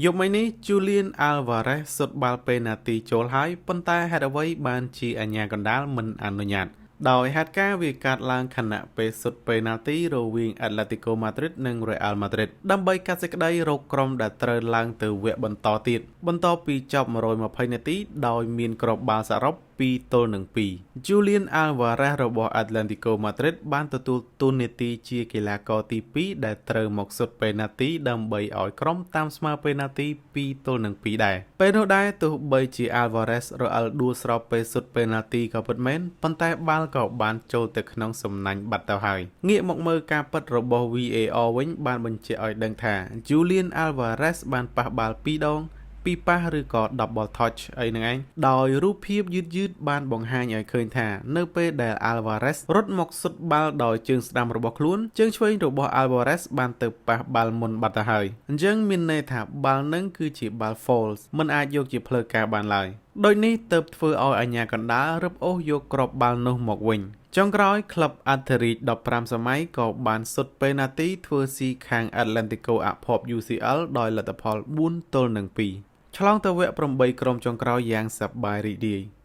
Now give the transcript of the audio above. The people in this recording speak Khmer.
យប់មិញនេះ Julian Alvarez ស៊ុតបាល់ពេណាល់ទីចូលហើយប៉ុន្តែហេតុអ្វីបានជាអាជ្ញាកណ្ដាលមិនអនុញ្ញាតដោយហេតុការណ៍វាកើតឡើងខណៈពេលស៊ុតពេណាល់ទីរវាង Atletico Madrid និង Real Madrid ដើម្បីកាត់សេចក្តីរកក្រុមដែលត្រូវឡើងទៅវគ្គបន្តទៀតបន្ទាប់ពីចប់120នាទីដោយមានគ្រាប់បាល់សរុប2ទល់នឹង2 Julian Alvarez របស់ Atletico Madrid បានទទួលតួនាទីជាកីឡាករទី2ដែលត្រូវមកស៊ុតពេណាល់ទីដើម្បីឲ្យក្រុមតាមស្មើពេណាល់ទី2ទល់នឹង2ដែរពេលនោះដែរទោះបីជា Alvarez រអិលដួលស្របពេលស៊ុតពេណាល់ទីក៏ពិតមែនប៉ុន្តែបាល់ក៏បានចូលទៅក្នុងសំណាញ់បាត់ទៅហើយងាកមកមើលការពិតរបស់ VAR វិញបានបញ្ជាក់ឲ្យដឹងថា Julian Alvarez បានប៉ះបាល់2ដងពីរប៉ះឬក៏ double touch អីហ្នឹងឯងដោយរូបភាពយឺតយឺតបានបង្ហាញឲ្យឃើញថានៅពេលដែល Alvarez រត់មកស៊ុតបាល់ដោយជើងស្ដាំរបស់ខ្លួនជើងឆ្វេងរបស់ Alvarez បានទៅប៉ះបាល់មុនបាត់ទៅហើយអញ្ចឹងមានន័យថាបាល់នឹងគឺជាបាល់ false មិនអាចយកជាផ្លូវការបានឡើយដូចនេះទើបធ្វើឲ្យអាជ្ញាកណ្ដាលរឹបអូសយកគ្រាប់បាល់នោះមកវិញចុងក្រោយក្លឹបអធិរាជ15សម័យក៏បានស៊ុតពេណាល់ទីធ្វើស៊ីខាង Atletico អភ័ព្វ UCL ដោយលទ្ធផល4ទល់នឹង2ឆ្លងទៅវគ្គ8ក្រុមចុងក្រោយយ៉ាងសប្បាយរីករាយ។